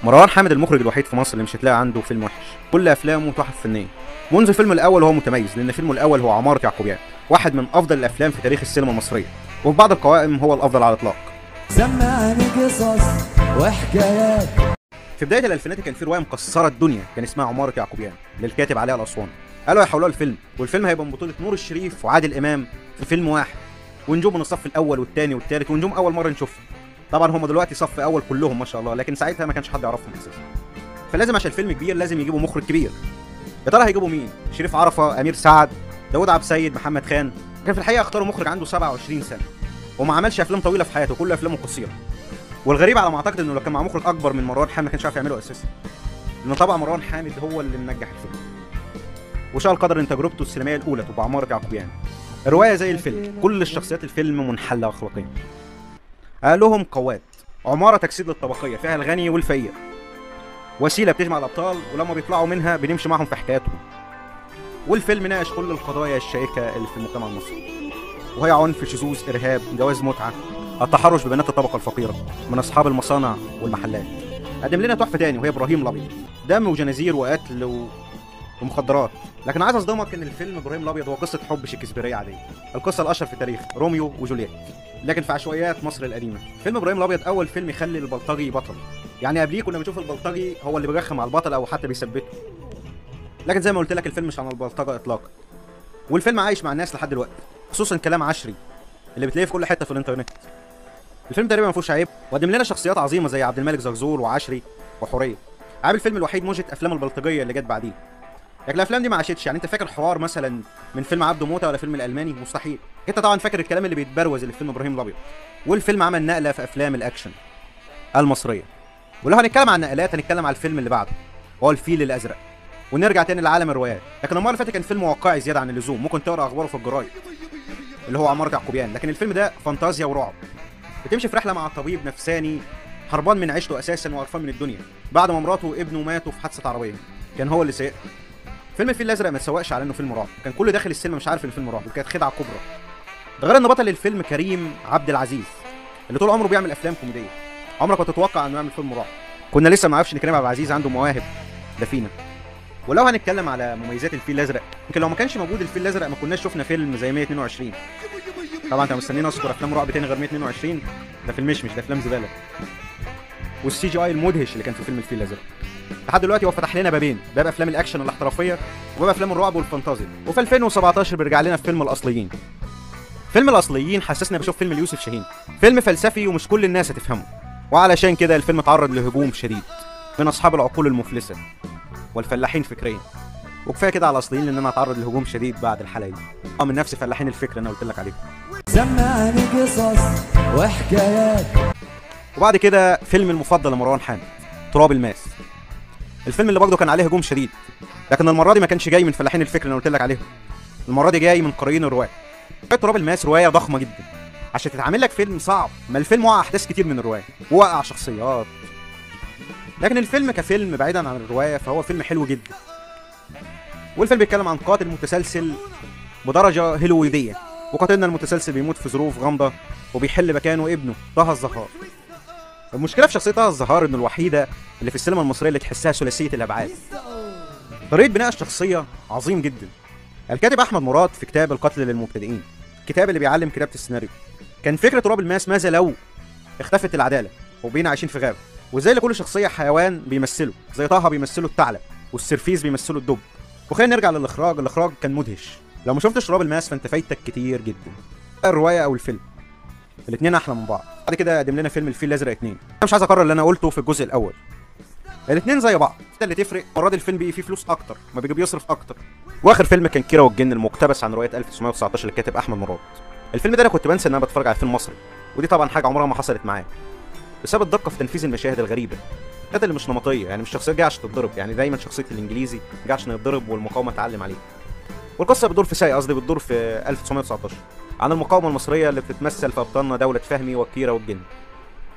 مروان حامد المخرج الوحيد في مصر اللي مش هتلاقي عنده فيلم وحش، كل افلامه تحف فنية. منذ فيلمه الاول وهو متميز، لان فيلمه الاول هو عمارة يعقوبيان، واحد من افضل الافلام في تاريخ السينما المصرية، وفي بعض القوائم هو الافضل على الاطلاق. سمعني قصص وحكايات. في بداية الالفينات كان في رواية مكسرة الدنيا كان اسمها عمارة يعقوبيان للكاتب علاء الاسواني. قالوا هيحولوها لفيلم، والفيلم هيبقى من بطوله نور الشريف وعادل امام في فيلم واحد، ونجوم من الصف الاول والثاني والثالث، ونجوم اول مرة نشوفهم. طبعا هم دلوقتي صف اول كلهم ما شاء الله، لكن ساعتها ما كانش حد يعرفهم اساسا. فلازم عشان الفيلم كبير لازم يجيبوا مخرج كبير. يا ترى هيجيبوا مين؟ شريف عرفه، امير سعد، داوود عبد السيد، محمد خان. كان في الحقيقة اختاروا مخرج عنده 27 سنة وما عملش افلام طويلة في حياته، كل افلامه قصيرة. والغريب على ما اعتقد انه لو كان مع مخرج اكبر من مروان حامد ما كانش عارف يعمله اساسا، لان طبعا مروان حامد هو اللي منجح الفيلم. وشاء القدر ان تجربته السينمائية الاولى تبقى عمارة يعقوبيان. الرواية زي الفيلم، كل الشخصيات الفيلم منحله اخلاقيا. اقلهم قواد، عمارة تجسيد للطبقيه فيها الغني والفقير، وسيلة بتجمع الابطال ولما بيطلعوا منها بنمشي معهم في حكاياتهم. والفيلم ناقش كل القضايا الشائكه اللي في المجتمع المصري، وهي عنف، شذوذ، ارهاب، جواز متعه، التحرش ببنات الطبقة الفقيرة من اصحاب المصانع والمحلات. قدم لنا تحفة تاني وهي ابراهيم الابيض، دم وجنازير وقتل ومخدرات. لكن عايز اصدمك ان الفيلم ابراهيم الابيض هو قصة حب شكسبيريه عادية، القصة الاشهر في التاريخ، روميو وجولييت، لكن في عشوائيات مصر القديمة. فيلم ابراهيم الابيض اول فيلم يخلي البلطجي بطل، يعني قبليه كنا بنشوف البلطجي هو اللي بيرخم على البطل او حتى بيثبته. لكن زي ما قلت لك الفيلم مش عن البلطجه اطلاقا، والفيلم عايش مع الناس لحد دلوقتي، خصوصا كلام عشري اللي بتلاقيه في كل حتة في الانترنت. الفيلم تقريبا ما فيهوش عيب، وقدم لنا شخصيات عظيمة زي عبد الملك زرزور وعشري وحوريه. عيب الفيلم الوحيد موجة افلام البلطجيه اللي جت بعديه، لكن الافلام دي ما عاشتش. يعني انت فاكر حوار مثلا من فيلم عبده موته ولا فيلم الالماني؟ مستحيل. انت طبعا فاكر الكلام اللي بيتبروز اللي في فيلم ابراهيم الابيض. والفيلم عمل نقله في افلام الاكشن المصرية. ولو هنتكلم عن نقلات هنتكلم على الفيلم اللي بعده وهو الفيل الازرق، ونرجع تاني لعالم الروايات. لكن المرة اللي فاتت كان فيلم واقعي زيادة عن اللزوم، ممكن تقرا اخباره في الجرايد، اللي هو عمارة يعقوبيان. لكن الفيلم ده فانتازيا ورعب، بتمشي في رحله مع طبيب نفساني هربان من عيشته اساسا وقرفان من الدنيا بعد ما مراته وابنه ماتوا في حادثه عربية كان هو اللي سايقها. فيلم الفيل الازرق ما تسوقش على انه فيلم رعب، كان كل داخل السينما مش عارف ان الفيلم رعب، وكانت خدعه كبرى. ده غير ان بطل الفيلم كريم عبد العزيز اللي طول عمره بيعمل افلام كوميدية، عمرك ما تتوقع انه يعمل فيلم رعب. كنا لسه ما نعرفش ان كريم عبد العزيز عنده مواهب دفينه. ولو هنتكلم على مميزات الفيل الازرق، يمكن لو ما كانش موجود الفيل الازرق ما كناش شفنا فيلم زي 122. طبعا انت مستنيين اذكر افلام رعب تاني غير 122؟ ده فيلم مش ده افلام زبالة. وال CGI المدهش اللي كان في فيلم الفيل الازرق لحد دلوقتي هو فتح لنا بابين، باب افلام الاكشن الاحترافية وباب افلام الرعب والفانتازيا. وفي 2017 بيرجع لنا في فيلم الاصليين. فيلم الاصليين حسسنا بشوف فيلم ليوسف شاهين، فيلم فلسفي ومش كل الناس هتفهمه، وعلشان كده الفيلم اتعرض لهجوم شديد من اصحاب العقول المفلسه والفلاحين فكريا. وكفاية كده على الاصليين لان انا هتعرض لهجوم شديد بعد الحلقة دي من نفس فلاحين الفكر اللي انا قلت لك عليهم. سمعني قصص وحكايات. وبعد كده فيلم المفضل لمروان حامد، تراب الماس. الفيلم اللي برضه كان عليه هجوم شديد، لكن المرة دي ما كانش جاي من فلاحين الفكر اللي انا قلت لك عليهم، المرة دي جاي من قارئين الرواية. تراب الماس رواية ضخمة جدا، عشان تتعمل لك فيلم صعب، ما الفيلم وقع احداث كتير من الرواية ووقع شخصيات، لكن الفيلم كفيلم بعيدا عن الرواية فهو فيلم حلو جدا. والفيلم بيتكلم عن قاتل متسلسل بدرجة هوليووديه، وقاتلنا المتسلسل بيموت في ظروف غامضة وبيحل مكانه ابنه طه الزهار. المشكلة في شخصية طه الزهار انه الوحيدة اللي في السينما المصرية اللي تحسها ثلاثية الابعاد. طريقه بناء الشخصية عظيم جدا. الكاتب احمد مراد في كتاب القتل للمبتدئين، الكتاب اللي بيعلم كتابه السيناريو، كان فكرة تراب الماس ماذا لو اختفت العدالة وبقينا عايشين في غابه، وازاي لكل شخصية حيوان بيمثله، زي طه بيمثله الثعلب والسرفيز بيمثله الدب. وخلينا نرجع للاخراج، الاخراج كان مدهش. لو ما شفتش تراب الماس فانت فايتك كتير جدا، الرواية او الفيلم الاثنين احلى من بعض. بعد كده قدم لنا فيلم الفيل الازرق 2. انا مش عايز اكرر اللي انا قلته في الجزء الاول، الاثنين زي بعض، اللي تفرق المرة دي الفيلم بيجي فيه فلوس اكتر، ما بيجي بيصرف اكتر. واخر فيلم كان كيرة والجن المقتبس عن رواية 1919 للكاتب احمد مراد. الفيلم ده انا كنت بنسى ان انا بتفرج على فيلم مصري، ودي طبعا حاجة عمرها ما حصلت معايا، بسبب الدقة في تنفيذ المشاهد الغريبة، الحاجات اللي مش نمطية، يعني مش شخصية جاية عشان تتضرب، يعني دايما شخصية الانجليزي جاية عشان يتضرب والمقاومة تعلم عليه. والقصه بتدور في ساي قصدي بتدور في 1919 عن المقاومة المصرية اللي بتتمثل في ابطالنا دولة فهمي وكيرة والجن.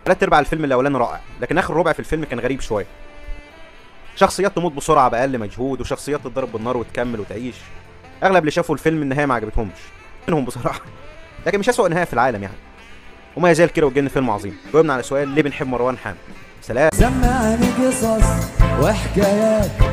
ثلاث ارباع الفيلم الاولاني رائع، لكن اخر ربع في الفيلم كان غريب شوية. شخصيات تموت بسرعة باقل مجهود، وشخصيات تتضرب بالنار وتكمل وتعيش. اغلب اللي شافوا الفيلم النهاية ما عجبتهمش منهم بصراحة، لكن مش اسوأ نهاية في العالم يعني. وما يزال كيرة والجن فيلم عظيم. جاوبنا على سؤال ليه بنحب مروان حامد. سلام. سمعني قصص وحكايات.